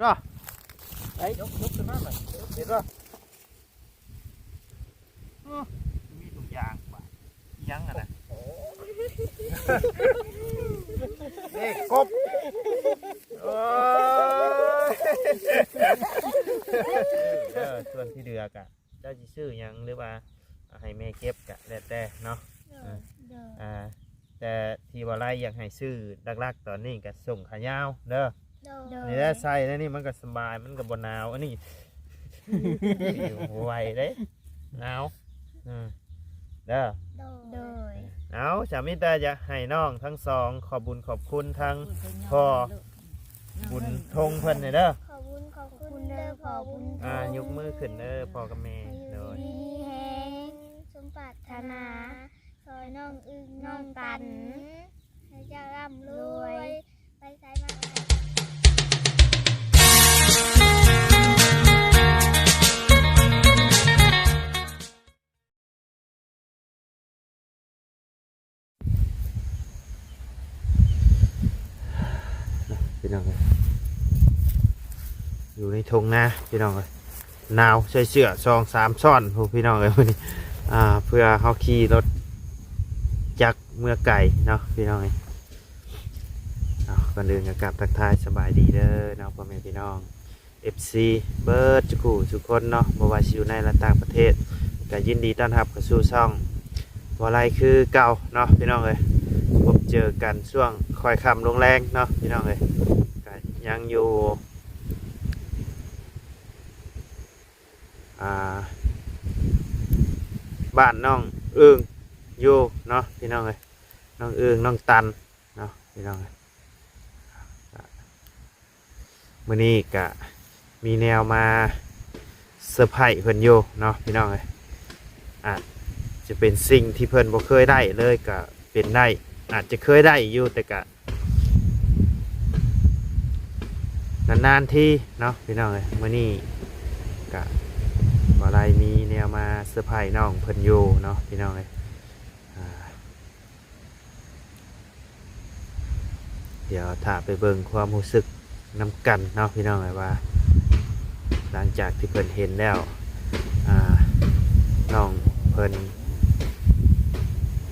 ເນາະ ໄປ ຍົກ ຍົກຂຶ້ນມາ ເຫັນບໍ່? ອື ມີທຸກຢ່າງ ຫຍັງຫັ້ນນະ ເດ້ ກົບ ໂອ້ຍ ເອີ ສ່ວນທີ່ເຫຼືອກະ ເຈົ້າຊິຊື້ຫຍັງ ຫຼືວ່າໃຫ້ແມ່ເກັບກະແລ້ວແຕ່ເນາະ ໂດຍ ເອີ ໂດຍ ອ່າ ແຕ່ທີ່ວ່າໄລຢາກໃຫ້ຊື້ຫຼັກໆຕອນນີ້ກະສົ່ງຂາຍາວເດີ ໂດຍ ນີ້ແຫຼະ ໃສ່ແລ້ວນີ້ມັນກະສະບາຍ ມັນກະບໍ່ໜາວ ອັນນີ້ ບໍ່ໄຫວເດ້ ໜາວ ອື ເດີ ໂດຍ ໂດຍ ເອົາ ສາມີແຕ່ຢາກໃຫ້ນ້ອງທັງສອງຂອບບຸນຂອບຄຸນທັງພໍ່ ບຸນທົງເພິ່ນນີ້ເດີ ຂອບບຸນຂອບຄຸນເດີພໍ່ບຸນ ອ່າ ຍົກມືຂຶ້ນເດີພໍ່ກັບແມ່ ໃຫ້ຢູ່ ໂດຍ ດີມີແຮງ ສົມປາດຖະໜາ ຊ່ອຍນ້ອງອຶ່ງນ້ອງຕັນ ໃຫ້ເຈົ້າລ່ຳລວຍ ໄປໃສມາໃສ ພີ່ນ້ອງເອີຍ ຢູ່ໃນທົ່ງນາພີ່ນ້ອງເອີຍ ໜາວ ໃສ່ເສື້ອສອງສາມຊ້ອນພຸ້ນພີ່ນ້ອງເອີຍ ມື້ນີ້ ອ່າ ເພື່ອເຮົາຂີ່ລົດຈັກເມືອໄກເນາະພີ່ນ້ອງເອີຍ ເອົາ ກ່ອນອື່ນກໍກາບທັກທາຍສະບາຍດີເດີເນາະ ພໍ່ແມ່ພີ່ນ້ອງ ເອັຟຊີ ເບິດສູ່ຄູ່ສູ່ຄົນເນາະ ບໍ່ວ່າຊິຢູ່ໃນ ແລະ ຕ່າງປະເທດ ກໍຍິນດີຕ້ອນຮັບເຂົ້າສູ່ຊ່ອງບໍ່ໄລຄືເກົ່າເນາະ ພີ່ນ້ອງເອີຍ ພົບເຈີກັນຊ່ວງຄ່ອຍຄ່ຳລົງແລງເນາະ ພີ່ນ້ອງເອີຍ ກໍຍັງຢູ່ ອ່າ ບ້ານນ້ອງອຶ່ງຢູ່ເນາະ ພີ່ນ້ອງເອີຍ ນ້ອງອຶ່ງ ນ້ອງຕັນ ເນາະ ພີ່ນ້ອງເອີຍ ມື້ນີ້ກະມີແນວມາເຊີໄພຣສ໌ເພິ່ນຢູ່ເນາະ ພີ່ນ້ອງເອີຍ ອາດຈະເປັນສິ່ງທີ່ເພິ່ນບໍ່ເຄີຍໄດ້ເລີຍກະເປັນໄດ້ ອາດຈະເຄີຍໄດ້ຢູ່ ແຕ່ກະນານໆທີເນາະ ພີ່ນ້ອງເອີຍ ມື້ນີ້ກະບໍ່ໄດ້ມີແນວມາເຊີໄພຣສ໌ນ້ອງເພິ່ນຢູ່ເນາະ ພີ່ນ້ອງເອີຍ ອ່າ ດຽວຖ້າໄປເບິ່ງຄວາມຮູ້ສຶກນຳກັນເນາະ ພີ່ນ້ອງເອີຍ ວ່າຫຼັງຈາກທີ່ເພິ່ນເຫັນແລ້ວ ອ່າ ນ້ອງເພິ່ນ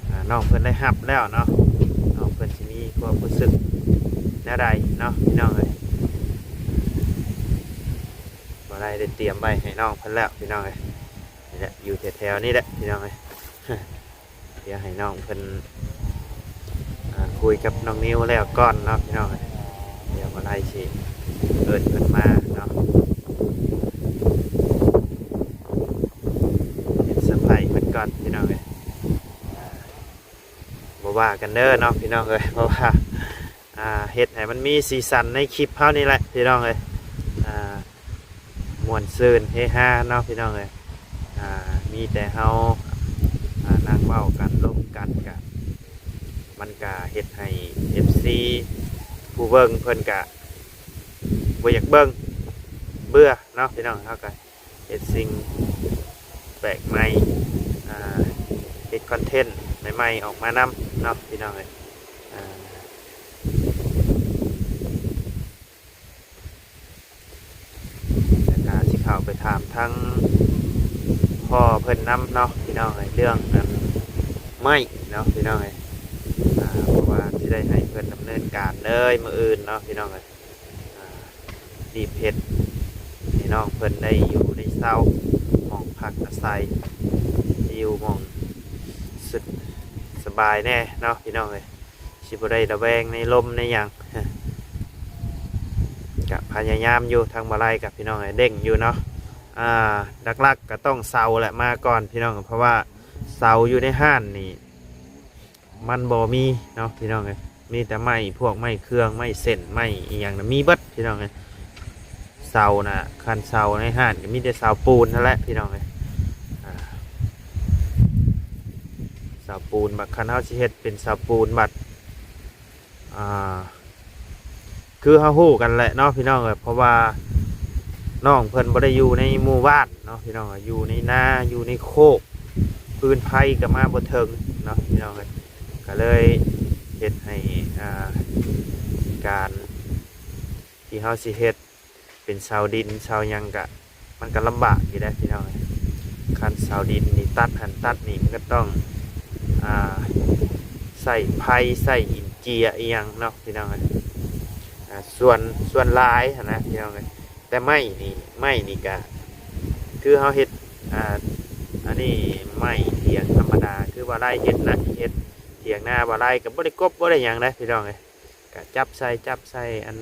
ອ່າ ນ້ອງເພິ່ນໄດ້ຮັບແລ້ວເນາະ ນ້ອງເພິ່ນຊິມີຄວາມຮູ້ສຶກແນວໃດເນາະ ພີ່ນ້ອງເອີຍ ບໍ່ໄດ້ ໄດ້ຕຽມໄວ້ໃຫ້ນ້ອງເພິ່ນແລ້ວ ພີ່ນ້ອງເອີຍ ນີ້ແຫຼະ ຢູ່ແຖວໆນີ້ແຫຼະ ພີ່ນ້ອງເອີຍ. ດຽວໃຫ້ນ້ອງເພິ່ນ ອ່າ ຄຸຍກັບນ້ອງນິວແລ້ວກ່ອນເນາະ ພີ່ນ້ອງເອີຍ ດຽວບໍ່ໄດ້ຊິເອີ້ນເພິ່ນມາເນາະ ເປັນເຊີໄພຣສ໌ເພິ່ນກ່ອນ ພີ່ນ້ອງເອີຍ ອ່າ ບໍ່ວ່າກັນເດີເນາະ ພີ່ນ້ອງເອີຍ ເພາະວ່າ ອ່າ ເຮັດໃຫ້ມັນມີສີສັນໃນຄລິບເຮົານີ້ແຫຼະ ພີ່ນ້ອງເອີຍ ອ່າ ມ່ວນຊື່ນເຮຮາເນາະ ພີ່ນ້ອງເອີຍ ອ່າ ມີແຕ່ເຮົາ ອ່າ ນັ່ງເວົ້າກັນລົມກັນກະ ມັນກະເຮັດໃຫ້ເອັຟຊີຜູ້ເບິ່ງເພິ່ນກະບໍ່ຢາກເບິ່ງ ເບື່ອເນາະ ພີ່ນ້ອງ ເຮົາກະ ເຮັດສິ່ງແປກໃໝ່ ອ່າ ເຮັດຄອນເທັນໃໝ່ໆອອກມານຳເນາະ ພີ່ນ້ອງເອີຍ ອ່າ ແລ້ວກະຊິເຂົ້າໄປຖາມທາງພໍ່ເພິ່ນນຳເນາະ ພີ່ນ້ອງເອີຍ ເລື່ອງອັນໄມ້ເນາະ ພີ່ນ້ອງເອີຍ ອ່າ ເພາະວ່າຊິໄດ້ໃຫ້ເພິ່ນດຳເນີນການເລີຍມື້ອື່ນເນາະ ພີ່ນ້ອງເອີຍ. ອ່າ ຮີບເຮັດໃຫ້ນ້ອງເພິ່ນໄດ້ຢູ່ໄດ້ເຊົາ ຫ້ອງພັກອາໄສ ຢູ່ໝ່ອງສຸດສະບາຍແດ່ເນາະ ພີ່ນ້ອງເອີຍ ຊິບໍ່ໄດ້ລະແວງໃນລົມໃນຫຍັງ ກະພະຍາຍາມຢູ່ ທາງບໍ່ໄລກະ ພີ່ນ້ອງເອີຍ ເລັ່ງຢູ່ເນາະ ອ່າ ຫຼັກໆກະຕ້ອງເຊົາແຫຼະ ມາກ່ອນ ພີ່ນ້ອງ ເພາະວ່າເສົາຢູ່ໃນຮ້ານນີ້ ມັນບໍ່ມີເນາະ ພີ່ນ້ອງເອີຍ ມີແຕ່ໄມ້ ພວກໄມ້ເຄື່ອງ ໄມ້ເສັ້ນ ໄມ້ອີ່ຫຍັງນະ ມີເບິດ ພີ່ນ້ອງເອີຍ ເສົານະ ຄັນເສົາໃນຮ້ານກໍມີແຕ່ເສົາປູນຫັ້ນແຫຼະ ພີ່ນ້ອງເອີຍ ອ່າ ເສົາປູນ ບັດຄັນເຮົາຊິເຮັດເປັນເສົາປູນ ບັດ ອ່າ ຄືເຮົາຮູ້ກັນແຫຼະເນາະ ພີ່ນ້ອງເອີຍ ເພາະວ່ານ້ອງເພິ່ນບໍ່ໄດ້ຢູ່ໃນໝູ່ບ້ານເນາະ ພີ່ນ້ອງເອີຍ ຢູ່ໃນນາ ຢູ່ໃນໂຄກ ພື້ນໄຟກໍມາບໍ່ເຖິງເນາະ ພີ່ນ້ອງເອີຍ ກໍເລີຍເຮັດໃຫ້ ອ່າ ການທີ່ເຮົາຊິເຮັດ ເປັນເສົາດິນເສົາຫຍັງກະ ມັນກະລຳບາກຢູ່ເດ້ພີ່ນ້ອງເອີຍ. ຄັນເສົາດິນນີ້ຕັດຫັ້ນຕັດນີ້ ມັນກະຕ້ອງ ອ່າ ໃຊ້ໄຜ່ໃຊ້ຫີນເຈຍອີ່ຫຍັງເນາະພີ່ນ້ອງເອີຍ. ອ່າ ສ່ວນ ສ່ວນຫຼາຍຫັ້ນນະພີ່ນ້ອງເອີຍ. ແຕ່ໄມ້ນີ້ ໄມ້ນີ້ກະ ຄືເຮົາເຮັດ ອ່າ ອັນນີ້ໄມ້ຖຽງທຳມະດາ ຄືວ່າລາຍເຮັດນະ ເຮັດຖຽງນາວ່າລາຍກະບໍ່ໄດ້ກົບບໍ່ໄດ້ຫຍັງນະພີ່ນ້ອງເອີຍ. ກະຈັບໃສ່ ຈັບໃສ່ ອັນ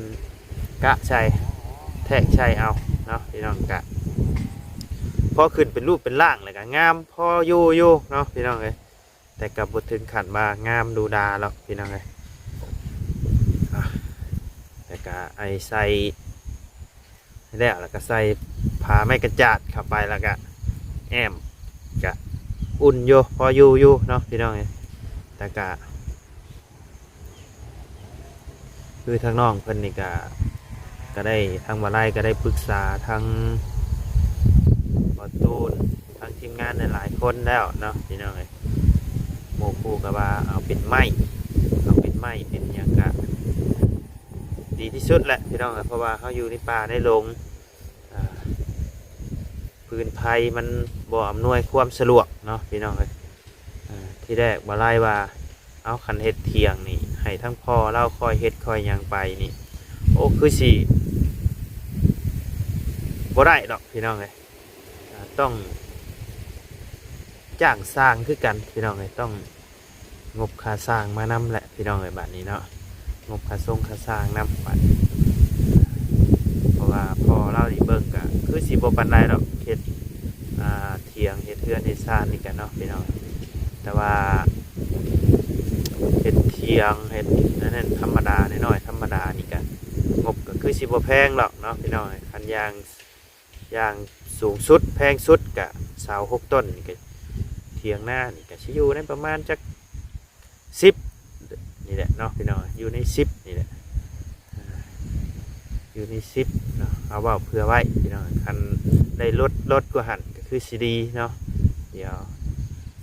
ກະໃສ່ ແທກໃສ່ເອົາເນາະພີ່ນ້ອງ. ກະພໍຂຶ້ນເປັນຮູບເປັນຮ່າງ ແລ້ວກະງາມພໍຢູ່ຢູ່ເນາະພີ່ນ້ອງເອີຍ. ແຕ່ກະບໍ່ເຖິງຂັ້ນວ່າງາມດູດາດອກພີ່ນ້ອງເອີຍ. ອ່າ ແລ້ວກະໄອໃສ່ ແລ້ວ ແລ້ວກະໃສ່ຜ້າໄມ້ກັນຈາດເຂົ້າໄປ ແລ້ວກະແອ້ມ ກະອຸ່ນຢູ່ ພໍຢູ່ຢູ່ເນາະພີ່ນ້ອງເອີຍ. ແຕ່ກະ ຄືທາງນ້ອງເພິ່ນນີ້ກະ ກະໄດ້ ທາງບ່າວໄລກະໄດ້ປຶກສາທາງບ່າວຕູນ ທາງທີມງານຫຼາຍໆຄົນແລ້ວເນາະພີ່ນ້ອງເອີຍ. ໝູ່ຄູ່ກະວ່າເອົາເປັນໄມ້ ເອົາເປັນໄມ້ເປັນຫຍັງກະ ດີທີ່ສຸດແຫຼະພີ່ນ້ອງເອີຍ. ເພາະວ່າເຮົາຢູ່ໃນປ່າໃນດົງ ອ່າ ພື້ນໄພມັນບໍ່ອຳນວຍຄວາມສະດວກເນາະພີ່ນ້ອງເອີຍ. ອ່າ ທີແລກບ່າວໄລວ່າ ເອົາ ຄັນເຮັດຖຽງນີ້ ໃຫ້ທັງພໍ່ລາວຄ່ອຍເຮັດຄ່ອຍຫຍັງໄປນີ້ ໂອ້ ຄືຊິບໍ່ໄດ້ດອກພີ່ນ້ອງເອີຍ. ອ່າ ຕ້ອງຈ້າງຊ່າງຄືກັນພີ່ນ້ອງເອີຍ. ຕ້ອງ ງົບຄ່າສ້າງມານຳແຫຼະພີ່ນ້ອງເອີຍ ບາດນີ້ເນາະ. ງົບຄ່າຊົງຄ່າສ້າງນຳບາດນີ້ ເພາະວ່າພໍ່ລາວນີ້ເບິ່ງກະຄືຊິບໍ່ປານໃດດອກ ເຮັດ ອ່າ ຖຽງ ເຮັດເຮືອນເຮັດຊານນີ້ກະເນາະພີ່ນ້ອງ. ແຕ່ວ່າເຮັດຖຽງ ເຮັດອັນນັ້ນທຳມະດາ ນ້ອຍໆ ທຳມະດານີ້ກະ ງົບກະຄືຊິບໍ່ແພງດອກເນາະພີ່ນ້ອງ. ຄັນຢ່າງ ຢ່າງສູງສຸດແພງສຸດກະເສົາຫົກຕົ້ນນີ້ກະ ຖຽງນານີ້ກະຊິຢູ່ໃນປະມານຈັກສິບນີ້ແຫຼະເນາະພີ່ນ້ອງ ຢູ່ໃນສິບນີ້ແຫຼະ ອ່າ ຢູ່ໃນສິບເນາະ. ເຮົາເວົ້າເຜື່ອໄວ້ພີ່ນ້ອງ ຄັນໄດ້ລົດ ລົດກວ່າຫັ້ນກະຄືຊິດີເນາະ. ດຽວ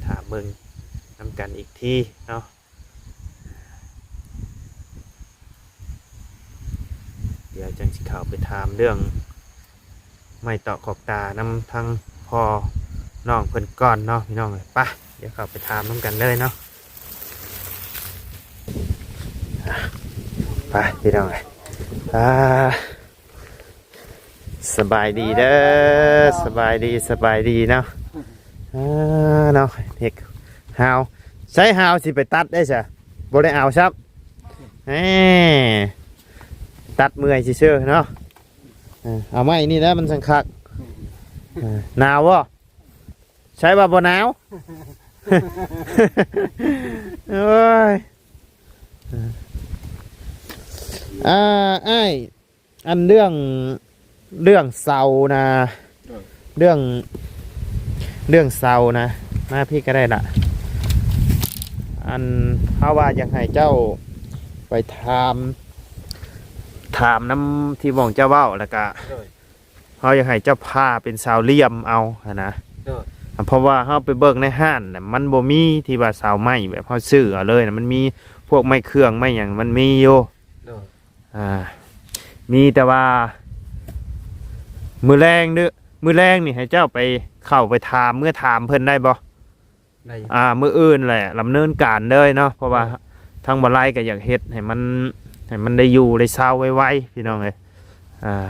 ຖ້າເບິ່ງນຳກັນອີກທີເນາະ. ດຽວຈັ່ງຊິເຂົ້າໄປຖາມເລື່ອງໄມ້ຕອກຂອກຕານຳທາງພໍ່ນ້ອງເພິ່ນກ່ອນເນາະພີ່ນ້ອງເອີຍ. ໄປ ດຽວເຂົ້າໄປຖາມນຳກັນເລີຍເນາະ. ໄປພີ່ນ້ອງເອີຍ ອ່າ ສະບາຍດີເດີ ສະບາຍດີ ສະບາຍດີເນາະ. ອ່າ ເນາະ ເຮັດຫາວ ໃຊ້ຫາວຊິໄປຕັດໄດ້ຊະ ບໍ່ໄດ້ເອົາຊ້ຳ ແໝ ຕັດເມື່ອຍຊື່ໆເນາະ. ເອີ ເອົາໄມ້ນີ້ແຫຼະມັນຈັ່ງຄັກ. ເອີ ໜາວບໍ່? ໃຊ້ວ່າບໍ່ໜາວ. ໂອ້ຍ ອ່າ ອ້າຍ ອັນເລື່ອງ ເລື່ອງເສົານະ ໂດຍ ເລື່ອງ ເລື່ອງເສົານະ ມາພີ້ກະໄດ້ລະ. ອັນ ເຮົາວ່າຢາກໃຫ້ເຈົ້າໄປຖາມ ຖາມນຳທີ່ໝ່ອງເຈົ້າເວົ້າ ແລ້ວກະ ໂດຍ ເຮົາຢາກໃຫ້ເຈົ້າຜ່າເປັນເສົາຫຼ່ຽມເອົາຫັ້ນນະ. ໂດຍ ເພາະວ່າເຮົາໄປເບິ່ງໃນຮ້ານນະ ມັນບໍ່ມີທີ່ວ່າເສົາໄມ້ແບບເຮົາຊື້ເອົາເລີຍນະ ມັນມີພວກໄມ້ເຄື່ອງໄມ້ຫຍັງ ມັນມີຢູ່. ໂດຍ ອ່າ ມີແຕ່ວ່າມື້ແລງເດີ ມື້ແລງນີ້ໃຫ້ເຈົ້າໄປ ເຂົ້າໄປຖາມ ເມືອຖາມເພິ່ນໄດ້ບໍ່? ໄດ້ຢູ່ ອ່າ ມື້ອື່ນແຫຼະດຳເນີນການເລີຍເນາະ ເພາະວ່າ ໂດຍ ທາງບ່າວໄລກະຢາກເຮັດໃຫ້ມັນ ໃຫ້ມັນໄດ້ຢູ່ໄດ້ເຊົາໄວໆ ພີ່ນ້ອງເອີຍ. ອ່າ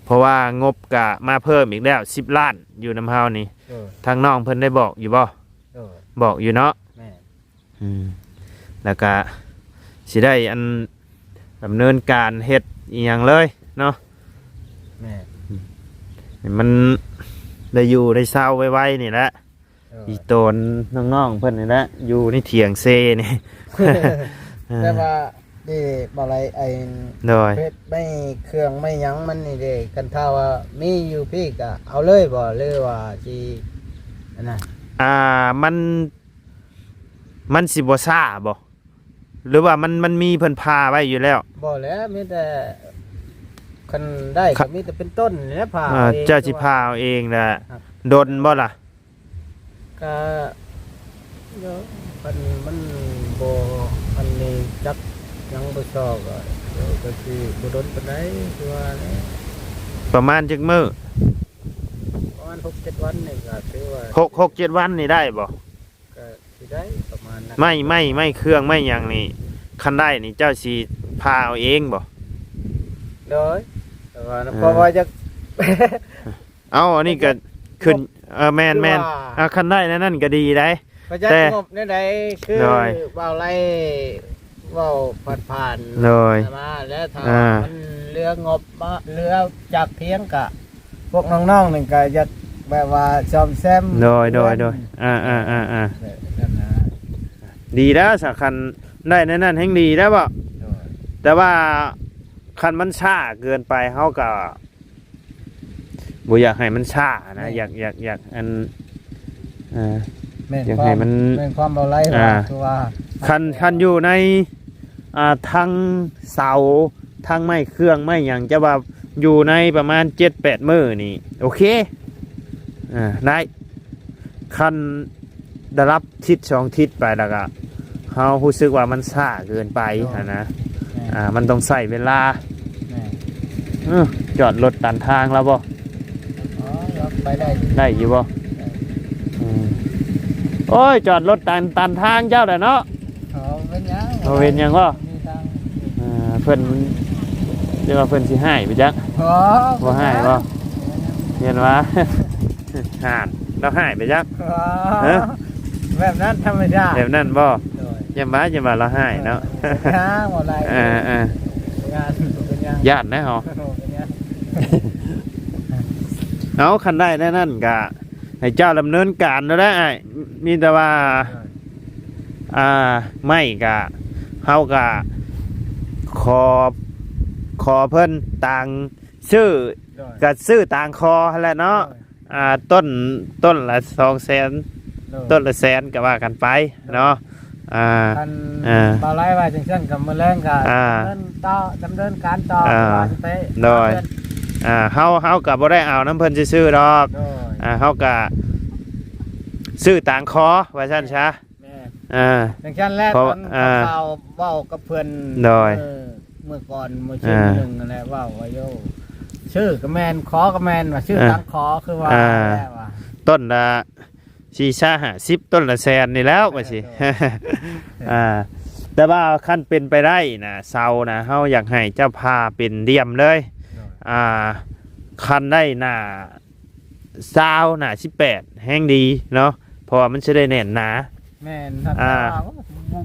ເພາະວ່າງົບກະມາເພີ່ມອີກແລ້ວສິບລ້ານ ຢູ່ນຳເຮົານີ້. ໂດຍ ທາງນ້ອງເພິ່ນໄດ້ບອກຢູ່ບໍ່? ໂດຍ ບອກຢູ່ເນາະ. ແມ່ນ ອືມ ແລ້ວກະຊິໄດ້ອັນ ດຳເນີນການເຮັດອີ່ຫຍັງເລີຍເນາະ. ແມ່ນ ອືມ ໃຫ້ມັນໄດ້ຢູ່ໄດ້ເຊົາໄວໆນີ້ແຫຼະ. ເອີ ອີ່ໂຕນນ້ອງໆເພິ່ນນີ້ແຫຼະ ຢູ່ໃນຖຽງເຊນີ້. ແຕ່ວ່ານີ້ບໍ່ໄດ້ໄອ້ ໂດຍ ເຮັດໄມ້ເຄື່ອງໄມ້ຫຍັງມັນນີ້ເດ້ ຄັນຖ້າວ່າມີຢູ່ພີ້ກະເອົາເລີຍບໍ່ ຫຼືວ່າຊິອັນນັ້ນ? ອ່າ ມັນ ມັນຊິບໍ່ຊ້າບໍ່ ຫຼືວ່າມັນ ມັນມີເພິ່ນຜ່າໄວ້ຢູ່ແລ້ວ? ບໍ່ແຫຼະ ມີແຕ່ ຄັນໄດ້ກະມີແຕ່ເປັນຕົ້ນນີ້ແຫຼະ ຜ່າ ອ່າ ເອົາເອງ. ເຈົ້າຊິຜ່າເອົາເອງລະ ຄັບ ດົນບໍ່ລະ? ກະ ເນາະ ຄັນມັນບໍ່ ອັນນີ້ຈັກຍັງບໍ່ຊອກ ກະ ກະຊິບໍ່ດົນປານໃດ ຄືວ່າແຫຼະ. ປະມານຈັກມື້? ປະມານຫົກເຈັດວັນນີ້ກໍຖືວ່າ ຫົກ ຫົກເຈັດວັນນີ້ໄດ້ບໍ່? ກໍຊິໄດ້ປະມານນັ້ນ ໄມ້ ໄມ້ ໄມ້ເຄື່ອງໄມ້ຫຍັງນີ້ ຄັນໄດ້ນີ້ເຈົ້າຊິຜ່າເອົາເອງບໍ່? ໂດຍ ແຕ່ວ່າ ເອີ ເພາະວ່າຢາກ ເອົາ ອັນນີ້ກໍຂຶ້ນ ເອີ ແມ່ນໆ ຄືວ່າ ອ່າ ຄັນໄດ້ແນວນັ້ນກໍດີໄດ໋ ປະຢັດ ແຕ່ ງົບແນວໃດ ຄື ໂດຍ ເວົ້າໄລ່ ເວົ້າຜ່ານໆ ໂດຍ ມາແລ້ວ ຖ້າ ອ່າ ວ່າມັນເຫຼືອງົບມາ ເຫຼືອຈາກພຽງກະ ພວກນ້ອງໆ ນີ້ກໍຢາກແບບວ່າສ້ອມແຊມ ໂດຍ ໂດຍ ໂດຍ ເຮືອນ ອ່າໆໆໆ ແບບນັ້ນນະ ດີແລ້ວ ສາຄັນໄດ້ແນວນັ້ນແຮ່ງດີແລ້ວບໍ່? ໂດຍ ແຕ່ວ່າຄັນມັນຊ້າເກີນໄປ ເຮົາກໍ ບໍ່ຢາກໃຫ້ມັນຊ້ານະ ແມ່ນ ຢາກ ຢາກ ຢາກ ອັນ ເອີ ແມ່ນ ຢາກໃຫ້ມັນ ຄວາມ ແມ່ນຄວາມເວົ້າໄຫຼ ອ່າ ວ່າ ຄືວ່າ ຄັນ ຄັນຢູ່ໃນ ອ່າ ທັງເສົາ ທັງໄມ້ເຄື່ອງໄມ້ຫຍັງ ຈະວ່າຢູ່ໃນປະມານເຈັດແປດມື້ນີ້ ໂອເຄ ອ່າ ໄດ້ ຄັນ ໄດ້ຮັບທິດສອງທິດໄປແລ້ວກະ ເຮົາຮູ້ສຶກວ່າມັນຊ້າເກີນໄປ ໂດຍ ຫັ້ນນະ ແມ່ນ ອ່າ ມັນຕ້ອງໃຊ້ເວລາ ແມ່ນ ເອີ ຈອດລົດຕັນທາງລາວບໍ່? ອໍ ໄປໄດ້ ໄດ້ຢູ່ບໍ່? ໄດ້ ອືມ ໂອ້ຍ ຈອດລົດຕັນ ຕັນທາງເຈົ້າແຫຼະເນາະ ບໍ່ເປັນຫຍັງ ບໍ່ເປັນຫຍັງບໍ່? ມີທາງ ອ່າ ເພິ່ນ ເອີ້ນວ່າເພິ່ນຊິຮ້າຍໄປຈັກ ບໍ່ ບໍ່ຮ້າຍບໍ່? ເຫັນວ່າ ຫ່ານ ລາວຮ້າຍໄປຈັກ ບໍ່ ຮະ ແບບນັ້ນທຳມະຊາດ ແບບນັ້ນບໍ່? ໂດຍ ຢ່າມາ ຢ່າມາລາວຮ້າຍເນາະ ເອີ ບໍ່ໄດ້ ເອີໆ ງານເປັນຫຍັງ ຢ້ານນະເຮົາ ເປັນຫຍັງ ເອົາ ຄັນໄດ້ແນວນັ້ນກະໃຫ້ເຈົ້າດຳເນີນການໂລດແຫຼະອ້າຍ ມີແຕ່ວ່າ ໂດຍ ອ່າ ໄມ້ກະ ເຮົາກະຂໍ ຂໍເພິ່ນຕາງຊື້ ໂດຍ ກະຊື້ຕາງຂໍຫັ້ນແຫຼະເນາະ ໂດຍ ອ່າ ຕົ້ນ ຕົ້ນລະສອງແສນ ໂດຍ ຕົ້ນລະແສນກະວ່າກັນໄປເນາະ ໂດຍ ອ່າ ຄັນ ອ່າ ບ່າວໄລວ່າຈັ່ງຊັ້ນກະມື້ແລງກະ ອ່າ ດຳເນີນຕໍ່ ດຳເນີນການຕໍ່ ອ່າ ວ່າຊິໄປ ໂດຍ ຫາເພິ່ນ ອ່າ ເຮົາ ເຮົາກະບໍ່ໄດ້ເອົານຳເພິ່ນຊື່ໆດອກ ໂດຍ ອ່າ ເຮົາກະຊື້ຕາງຂໍວ່າຊັ້ນຊະ ແມ່ນ ອ່າ ຈັ່ງຊັ້ນແຫຼະ ເພາະ ຕອນ ອ່າ ຂ່າວເວົ້າກັບເພິ່ນ ໂດຍ ເອີ ເມື່ອກ່ອນ ເມື່ອເດືອນ ອ່າ ໜຶ່ງຫັ້ນແຫຼະ ເວົ້າວ່າໂຍ ຊື້ກໍແມ່ນ ຂໍກໍແມ່ນ ວ່າຊື້ ອ່າ ຕາມຂໍ ຄືວ່າ ອ່າ ແຫຼະວ່າ ຕົ້ນລະສີ່ສິບ ຫ້າສິບ ຕົ້ນລະແສນນີ້ແລ້ວ ວ່າຊິ ເອີ ໂດຍ ອ່າ ແຕ່ວ່າຄັນເປັນໄປໄດ້ນະ ເສົານະ ເຮົາຢາກໃຫ້ເຈົ້າຜ່າເປັນຫຼ່ຽມເລີຍ ໂດຍ ອ່າ ຄັນໄດ້ໜ້າຊາວ ໜ້າສິບແປດ ແຮ່ງດີເນາະ ເພາະວ່າມັນຊິໄດ້ແໜ້ນໜາ ແມ່ນ ຖ້າ ອ່າ ວ່າ ບໍ່ ບໍ່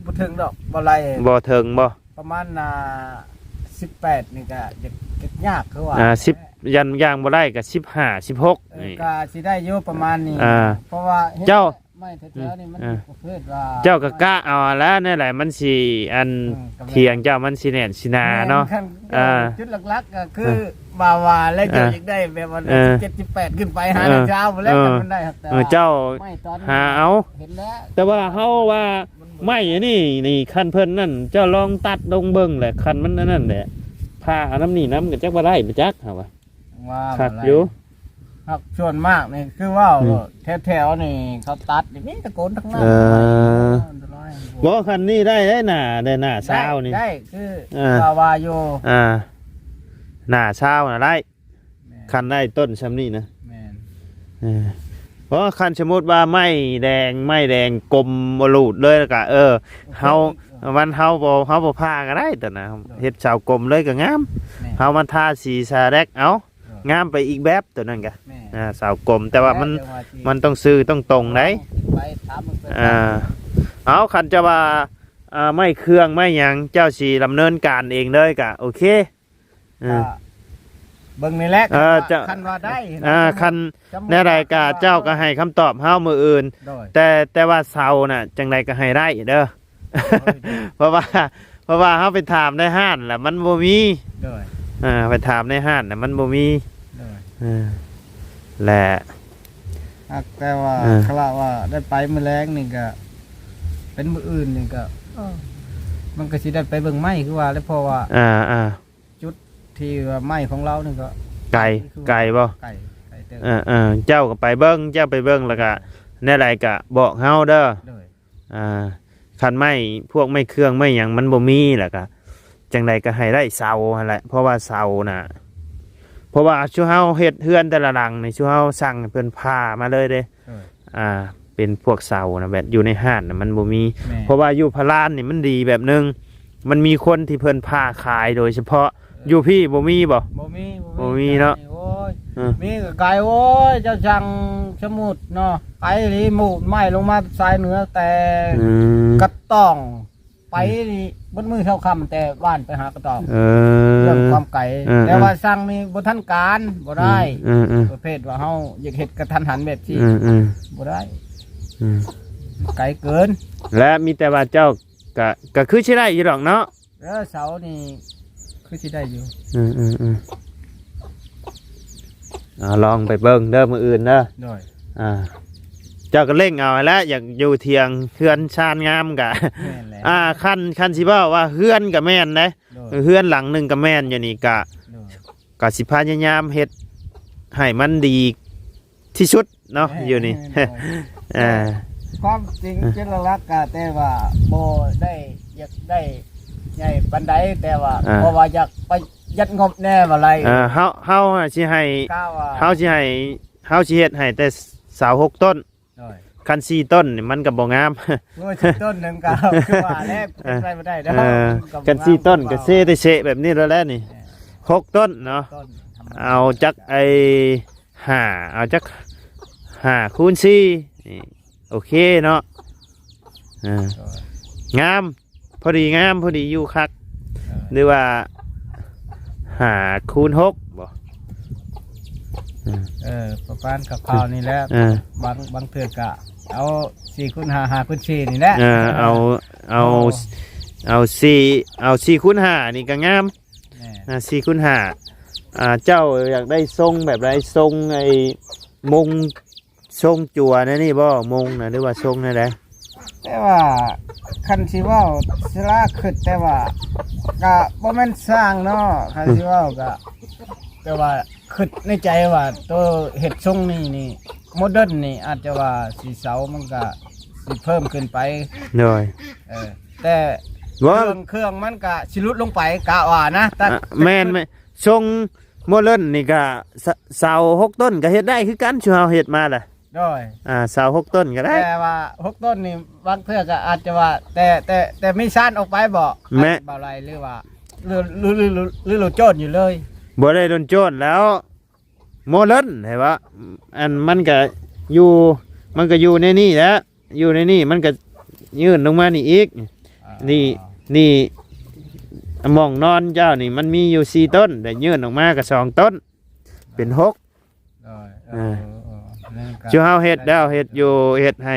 ບໍ່ເຖິງດອກ ບໍ່ໄຫຼ ບໍ່ເຖິງບໍ່? ປະມານ ອ່າ ສິບແປດນີ້ກະຢາກ ຢາກຍາກຄືວ່າ ອ່າ ສິບ ຢ້ານ ຢ່າງບໍ່ໄດ້ກະສິບຫ້າ ສິບຫົກ ເອີ ນີ້ ກະຊິໄດ້ຢູ່ປະມານນີ້ ອ່າ ເພາະວ່າເຮັດ ເຈົ້າ ໄມ້ແຖວໆນີ້ມັນ ອ່າ ປະເພດວ່າ ເຈົ້າກະກະເອົາແຫຼະ ແນວໃດມັນຊິ ອັນ ເອີ ກະແມ່ນ ຖຽງເຈົ້າມັນຊິແໜ້ນຊິໜາເນາະ ແມ່ນ ອ່າ ຈຸດຫຼັກໆກະຄື ອ່າ ວ່າ ວ່າແລ້ວ ອ່າ ເຈົ້າຢາກໄດ້ແບບວ່າ ເອີ ສິບເຈັດ ສິບແປດ ຂຶ້ນໄປຫາ ເອີ ເຈົ້າພຸ້ນແຫຼະ ເອີ ຄັນມັນໄດ້ ເອີ ເຈົ້າ ໄມ້ຕອນ ຫາເອົາ ເຫັນແລ້ວ ແຕ່ວ່າເຮົາວ່າ ໄມ້ອັນນີ້ນີ້ ຄັນເພິ່ນນັ້ນ ເຈົ້າລອງຕັດລົງເບິ່ງແຫຼະ ຄັນມັນອັນນັ້ນແຫຼະ ຜ່າເອົານຳນີ້ນຳ ກໍຈັກວ່າໄດ້ບໍ່ຈັກ ເຮົາວ່າ ວ່າ ຄັກຢູ່ ຫາກສ່ວນມາກນີ້ຄືເວົ້າ ອືມ ແຖວໆນີ້ເຂົາຕັດນີ້ມີແຕ່ໂກນທັງນັ້ນ ເອີ ອັນຕະລາຍ ບໍ່ ຄັນນີ້ໄດ້ ໄດ້ໜ້າ ໄດ້ໜ້າຊາວນີ້ ໄດ້ ໄດ້ ຄື ເອີ ວ່າ ວ່າຢູ່ ອ່າ ໜ້າຊາວນະໄດ້ ແມ່ນ ຄັນໄດ້ຕົ້ນຊ່ຳນີ້ນະ ແມ່ນ ເອີ ເພາະຄັນສົມມຸດວ່າໄມ້ແດງ ໄມ້ແດງກົມບໍ່ຫຼູດເລີຍ ແລ້ວກະ ເອີ ເຮົາ ມັນ ເຮົາບໍ່ ເຮົາບໍ່ຜ່າກໍໄດ້ຕອນນະ ໂດຍ ເຮັດເສົາກົມເລີຍກໍງາມ ແມ່ນ ເຮົາມາທາສີສະແລັກເອົາ ໂດຍ ງາມໄປອີກແບບ ໂຕນັ້ນກະ ແມ່ນ ອ່າ ເສົາກົມ ແຕ່ວ່າມັນ ແຕ່ວ່າຊິ ມັນຕ້ອງຊື່ຕ້ອງຕົງໄດ໋ ໄປຖາມເບິ່ງ ອ່າ ເອົາ ຄັນຈະວ່າ ອ່າ ໄມ້ເຄື່ອງໄມ້ຫຍັງ ເຈົ້າຊິດຳເນີນການເອງເລີຍກະໂອເຄ ເອີ ກະເບິ່ງນີ້ແຫຼະ ເອີ ຄັນວ່າ ເຈົ້າ ຄັນວ່າໄດ້ນະ ເອີ ຄັນແນວໃດກະເຈົ້າກະໃຫ້ຄຳຕອບເຮົາມື້ອື່ນ ໂດຍ ແຕ່ ແຕ່ວ່າເສົານະ ຈັ່ງໃດກະໃຫ້ໄດ້ເດີ ໂດຍ ໂດຍ ເພາະວ່າ ເພາະວ່າເຮົາໄປຖາມໃນຮ້ານລະມັນບໍ່ມີ ໂດຍ ເອີ ໄປຖາມໃນຮ້ານລະມັນບໍ່ມີ ໂດຍ ເອີ ແລະ ຫາກແຕ່ວ່າ ເອີ ຄະລະວ່າໄດ້ໄປມື້ແລງນີ້ກະ ເປັນມື້ອື່ນນີ້ກະ ເອີ ມັນກະຊິໄດ້ໄປເບິ່ງໄມ້ຄືວ່າແຫຼະ ເພາະວ່າ ອ່າ ອ່າ ຈຸດທີ່ວ່າໄມ້ຂອງລາວນີ້ກໍ ໄກ ຄືວ່າ ໄກບໍ່? ໄກ ໄກເຕີບ ເອີ ເອີ ເຈົ້າກໍໄປເບິ່ງ ເຈົ້າໄປເບິ່ງ ແລ້ວກະແນວໃດກະບອກເຮົາເດີ ໂດຍ ອ່າ ຄັນໄມ້ ພວກໄມ້ເຄື່ອງໄມ້ຫຍັງມັນບໍ່ມີ ແລ້ວກະຈັ່ງໃດກະໃຫ້ໄດ້ເສົາຫັ້ນແຫຼະ ເພາະວ່າເສົານະ ພາະວ່າຊຸເຮົາເຮັດເຮືອນແຕ່ລະຫຼັງນີ້ ຊຸເຮົາສັ່ງໃຫ້ເພິ່ນຜ່າມາເລີຍເດ້. ເອີ ອ່າ ເປັນພວກເສົານະ ແບບຢູ່ໃນຮ້ານນະມັນບໍ່ມີ. ແມ່ນ ເພາະວ່າຢູ່ພະລານນີ້ມັນດີແບບໜຶ່ງ ມັນມີຄົນທີ່ເພິ່ນຜ່າຂາຍໂດຍສະເພາະ. ເອີ ຢູ່ພີ້ບໍ່ມີບໍ່? ບໍ່ມີ ບໍ່ມີ ບໍ່ມີເນາະ. ໂອ້ຍ ເອີ ມີກໍໄກ. ໂອ້ຍ ເຈົ້າສັ່ງສະໝຸດເນາະ ໄກອີ່ຫຼີ ໝູດໄມ້ລົງມາສາຍເໜືອ ແຕ່ ອືມ ກະຕ້ອງ ໄປນີ້ເບິດມື້ເຊົ້າຄ່ຳ ແຕ່ບ້ານໄປຫາກະຕ້ອງ. ເອີ ເລື່ອງຄວາມໄກ. ເອີ ແຕ່ວ່າ ເອີ ສັ່ງນີ້ບໍ່ທັນການ ບໍ່ໄດ້. ອືມ ເອີ ເອີ ປະເພດວ່າເຮົາຢາກເຮັດກະທັນຫັນແບບຊີ້ ອືມ ອືມ ບໍ່ໄດ້. ອືມ ໄກເກີນ. ແລະ ມີແຕ່ວ່າເຈົ້າກະ ກະຄືຊິໄດ້ຢູ່ດອກເນາະ. ເອີ ເສົານີ້ຄືຊິໄດ້ຢູ່. ອືມ ອືມ ອືມ ອ່າ ລອງໄປເບິ່ງເດີມື້ອື່ນເດີ. ໂດຍ ອ່າ ເຈົ້າກໍເລັ່ງເອົາແຫຼະ ຢາກຢູ່ຖຽງເຮືອນຊານງາມກະ. ແມ່ນແຫຼະ. ອ່າ ຄັນ ຄັນຊິເວົ້າວ່າເຮືອນກໍແມ່ນເດ້. ໂດຍ ເຮືອນຫຼັງໜຶ່ງກໍແມ່ນຢູ່ນີ້ກະ. ໂດຍ ກໍຊິພະຍາຍາມເຮັດໃຫ້ມັນດີທີ່ສຸດເນາະ. ແມ່ນ ຢູ່ນີ້ ແມ່ນ. ໂດຍ ອ່າ ຄວາມຈິງ ເອີ ເປັນຫຼັກໆ ກະແຕ່ວ່າບໍ່ໄດ້ຢາກໄດ້ໃຫຍ່ປານໃດ ແຕ່ວ່າ ອ່າ ເພາະວ່າຢາກປະຢັດງົບແດ່ວ່າໄລ. ເອີ ເຮົາ ເຮົາຊິໃຫ້ ເຮົາຊິໃຫ້ ເຮົາຊິເຮັດໃຫ້ແຕ່ເສົາຫົກຕົ້ນ. ໂດຍ ຄັນສີ່ຕົ້ນນີ້ມັນກໍບໍ່ງາມ. ໂອ້ຍ ສີ່ຕົ້ນໜຶ່ງກໍຄືວ່າແລ້ວ ເປັນໄປບໍ່ໄດ້ເນາະ. ເອີ ຄັນສີ່ຕົ້ນກໍເຊແຕ່ເຊແບບນີ້ແລ້ວແຫຼະນີ້. ເອີ ຫົກຕົ້ນເນາະ. ເອົາຈັກໄອ້ຫ້າ ເອົາຈັກຫ້າຄູນສີ່ນີ້ ໂອເຄເນາະ. ເອີ ໂດຍ ງາມ ພໍດີງາມ ພໍດີຢູ່ຄັກ. ເອີ ຫຼືວ່າຫ້າຄູນຫົກບໍ່? ເອີ ເອີ ປະມານຄ່າວໆນີ້ແຫຼະ. ເອີ ບາງ ບາງເທື່ອກະເອົາສີ່ຄູນຫ້າ ຫ້າຄູນສີ່ນີ້ແຫຼະ. ເອີ ເອົາ ເອົາ ໂອ້ ເອົາສີ່ ເອົາສີ່ຄູນຫ້ານີ້ກະງາມ. ແມ່ນ ອ່າ ສີ່ຄູນຫ້າ. ອ່າ ເຈົ້າຢາກໄດ້ຊົງແບບໃດ? ຊົງໄອ້ມຸງ ຊົງຈົວແນວນີ້ບໍ່? ມຸງນະ ຫຼືວ່າຊົງແນວໃດ? ແຕ່ວ່າຄັນຊິເວົ້າສະຫຼາຄຶດ ແຕ່ວ່າກະບໍ່ແມ່ນຊ່າງເນາະ. ຄັນຊິເວົ້າກະ ແຕ່ວ່າຄຶດໃນໃຈວ່າໂຕເຮັດຊົງນີ້ນີ້ ໂມເດີນນີ້ ອາດຈະວ່າສີເສົາມັນກະຊິເພີ່ມຂຶ້ນໄປ. ໂດຍ ເອີ ແຕ່ ວ່າ ເຄື່ອງ ເຄື່ອງມັນກະຊິຫຼຸດລົງໄປ ກະວ່ານະ. ແຕ່ ອ່ະ ແມ່ນ ແມ່ນ ຊົງໂມເດີນນີ້ກະ ສ- ເສົາຫົກຕົ້ນກະເຮັດໄດ້ຄືກັນ ຊຸເຮົາເຮັດມາລະ. ໂດຍ ອ່າ ເສົາຫົກຕົ້ນກໍໄດ້ ແຕ່ວ່າຫົກຕົ້ນນີ້ບາງເທື່ອກໍອາດຈະວ່າ ແຕ່ ແຕ່ ແຕ່ມີຊານອອກໄປບໍ່? ແມ່ນ ບໍ່ໄດ້ ຫຼືວ່າ ຫຼື ຫຼື ຫຼື ຫຼືໂລນໂຈນຢູ່ເລີຍ? ບໍ່ໄດ້ໂລນໂຈນແລ້ວ ໂມເດີນ ເຫັນບໍ່? ອັນມັນກໍຢູ່ ມັນກໍຢູ່ໃນນີ້ແຫຼະ ຢູ່ໃນນີ້ ມັນກໍຍື່ນລົງມານີ້ອີກ. ອ່າ ນີ້ ນີ້ ໝ່ອງນອນເຈົ້ານີ້ ມັນມີຢູ່ສີ່ຕົ້ນ ແຕ່ຍື່ນອອກມາກໍສອງຕົ້ນ ເປັນຫົກ. ໂດຍ ເອີ ເອີ ເອີ ເອີ ນັ້ນກໍ ຈຸເຮົາເຮັດແລ້ວ ເຮັດຢູ່ ເຮັດໃຫ້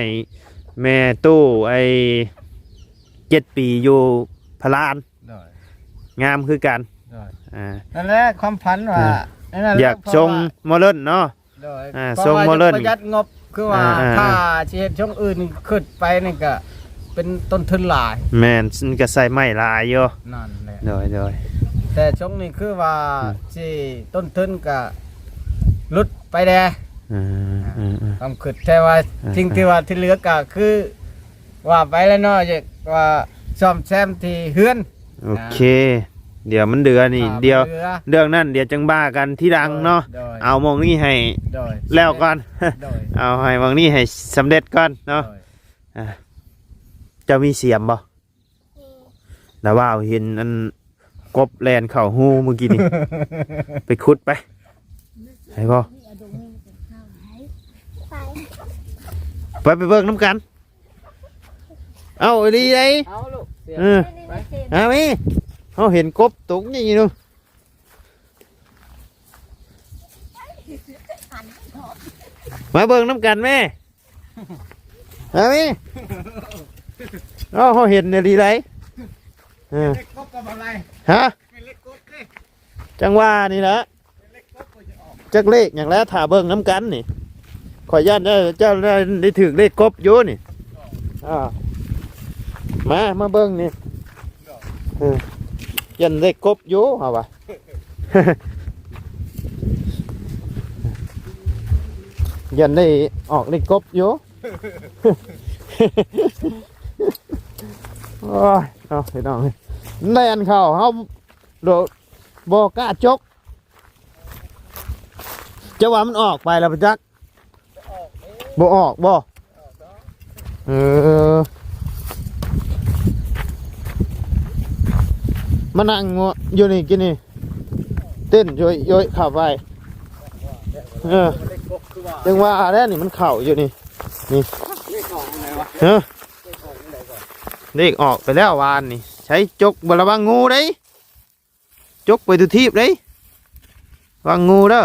ແມ່ຕູ້ໄອ້ເຈັດປີຢູ່ພະລານ ໂດຍ ງາມຄືກັນ. ໂດຍ ອ່າ ນັ້ນແຫຼະຄວາມຝັນວ່າ ອ່າ ນັ້ນແຫຼະ ຢາກຊົງ ເພາະວ່າໂມເດີນເນາະ. ໂດຍ ອ່າ ເພາະວ່າ ຊົງໂມເດີນ ຢາກປະຢັດງົບ ຄືວ່າ ອ່າ ອ່າ ຖ້າຊິເຮັດຊົງອື່ນຂຶ້ນໄປນີ້ກໍ ເປັນຕົ້ນທຶນຫຼາຍ. ແມ່ນ ມັນກໍໃຊ້ໄມ້ຫຼາຍຢູ່. ນັ້ນແຫຼະ ໂດຍ ໂດຍ ແຕ່ຊົງນີ້ຄືວ່າ ອືມ ຊິຕົ້ນທຶນກະຫຼຸດໄປແດ່. ອືມ ອືມ ອືມ ຄວາມຄິດ ແຕ່ວ່າ ອ່າ ສິ່ງທີ່ວ່າທີ່ເຫຼືອກະຄືວ່າໄປແລ້ວເນາະ ຢາກວ່າສ້ອມແຊມທີ່ເຮືອນ. ໂອເຄ ອ່າ ດຽວມັນເຫຼືອນີ້ ອ່າ ດຽວ ມັນເຫຼືອ ເລື່ອງນັ້ນດຽວຈັ່ງວ່າກັນທີຫຼັງເນາະ. ໂດຍ ໂດຍ ເອົາໝ່ອງນີ້ໃຫ້ ໂດຍ ແລ້ວກ່ອນ. ໂດຍ ເອົາໃຫ້ໝ່ອງນີ້ໃຫ້ສຳເລັດກ່ອນເນາະ. ໂດຍ ອ່າ ເຈົ້າມີສຽມບໍ່? ລະວ່າເຫັນອັນກົບແລ່ນເຂົ້າຮູມື້ກີ້ນີ້ ໄປຂຸດໄປ ໄປບໍ່? ໄປ ໄປ ໄປເບິ່ງນຳກັນ. ເອົ້າ ອີ່ຫຼີໃດ໋. ເອົາລູກ ເອີ ເອົາແມ່ ເຮົາເຫັນກົບຕົກນີ້ຢູ່ ມາເບິ່ງນຳກັນແມ່. ເອົາແມ່ ເອົາ ເຮົາເຫັນອີ່ຫຼີໃດ໋. ເອີ ເຫຼັກກົບກັບອະໄລ? ຮະ? ເປັນເຫຼັກກົບເດ້ ຈັ່ງວ່ານີ້ແຫຼະ ເປັນເຫຼັກກົບກໍຈະອອກ. ຈັກເລກຫຍັງແຫຼະ ຖ້າເບິ່ງນຳກັນນີ້ ຂ້ອຍຢ້ານເຈົ້າ ເຈົ້າໄດ້ຖືກເລກກົບຢູ່ນີ້. ອ່າ ມາ ມາເບິ່ງນີ້ ເອີ ຢ້ານເລກກົບຢູ່ ເຮົາວ່າ ຢ້ານໄດ້ອອກເລກກົບຢູ່. ໂອ້ຍ ເອົາ ພີ່ນ້ອງເອີຍ ແລ່ນເຂົ້າ ເຮົາບໍ່ກ້າຈົກ. ເຈົ້າວ່າມັນອອກໄປແລ້ວບໍ່ຈັກ? ບໍ່ອອກບໍ່? ເອີ ມານັ່ງຢູ່ນີ້ກິນນີ້ ເຕັ້ນໂຢຍໆເຂົ້າໄປ. ເອີ ຈັ່ງວ່າແລ້ວນີ້ ມັນເຂົ້າຢູ່ນີ້ ນີ້ ຮະ ເລກອອກໄປແລ້ວວານນີ້. ໃຊ້ຈົກ ບໍ່ ລະວັງງູເດ້. ຈົກໄປທຸກທີບເດ້ ວາງງູເດີ.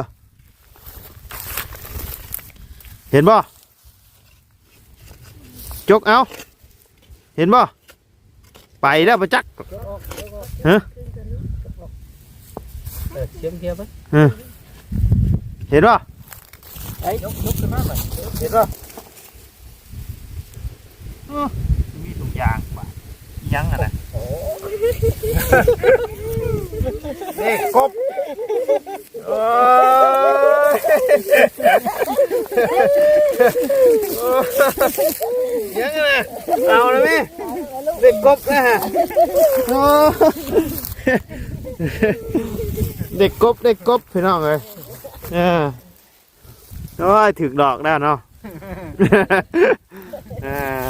ເຫັນບໍ່? ຈົກເອົາ ເຫັນບໍ່? ໄປແລ້ວບໍ່ຈັກ. ຮະ ເອີ ເຊື່ອມເທຍໄປ ຮະ ເຫັນບໍ່? ໄປ ຍົກ ຍົກຂຶ້ນມາບັດ ເຫັນບໍ່? ໂອ້ ມີທຸກຢ່າງບາດ ອີຫຍັງຫັ້ນນະ? ໂອ້ ເດ້ກົບ ໂອ້ຍ ອີຫຍັງຫັ້ນນະ? ເອົາລະແມ່ ເດ້ກົບລະ ໂອ້ ເດ້ກົບ ເດ້ກົບ ພີ່ນ້ອງເອີຍ ເອີ. ໂອ້ຍ ຖືກດອກແລ້ວເນາະ ອ່າ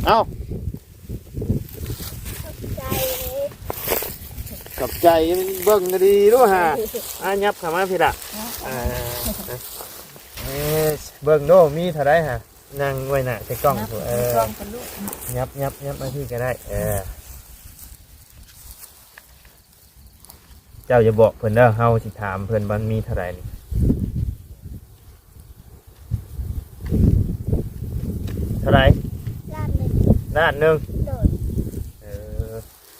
ເອົ້າ ຂອບໃຈ ເບິ່ງດີໆດູຫາ ອ່າ ຫຍັບເຂົ້າມາພີ້ລະ ເອີ ເບິ່ງດູ ມີເທົ່າໃດຫາ ນັ່ງໄວ້ໜ້າໃສ່ກ້ອງ ເອີ ຫຍັບ ຫຍັບ ຫຍັບມາພີ້ກໍໄດ້ ເອີ. ເຈົ້າຢ່າບອກເພິ່ນເດີ ເຮົາຊິຖາມເພິ່ນວ່າມັນມີເທົ່າໃດນີ້. ເທົ່າໃດ? ລ້ານໜຶ່ງ ລ້ານໜຶ່ງ ໂດຍ. ເອີ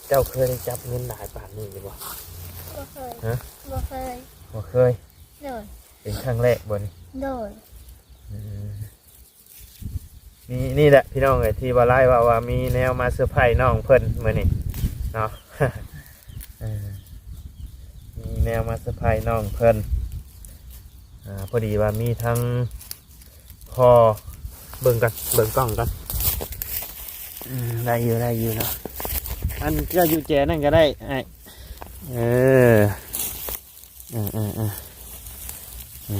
ເຈົ້າເຄີຍໄດ້ຈັບເງິນຫຼາຍປານນີ້ຢູ່ບໍ່? ບໍ່ເຄີຍ ຮະ? ບໍ່ເຄີຍ ບໍ່ເຄີຍ ໂດຍ. ເປັນຄັ້ງແລກບໍ່ນີ້? ໂດຍ. ອືມ ນີ້ ນີ້ແຫຼະພີ່ນ້ອງເອີຍ ທີ່ວ່າຫຼາຍເວົ້າວ່າມີແນວມາເຊີໄພນ້ອງເພິ່ນມື້ນີ້ເນາະ ເອີ ມີແນວມາເຊີໄພນ້ອງເພິ່ນ ອ່າ ພໍດີວ່າມີທັງພໍ່ ເບິ່ງກ່ອນ ເບິ່ງກ້ອງກ່ອນ ອືມ ໄດ້ຢູ່ ໄດ້ຢູ່ເນາະ ອັນເຈົ້າຢູ່ແຈນັ້ນກໍໄດ້ອ້າຍ ເອີ. ເອີ ເອີ ເອີ ເອີ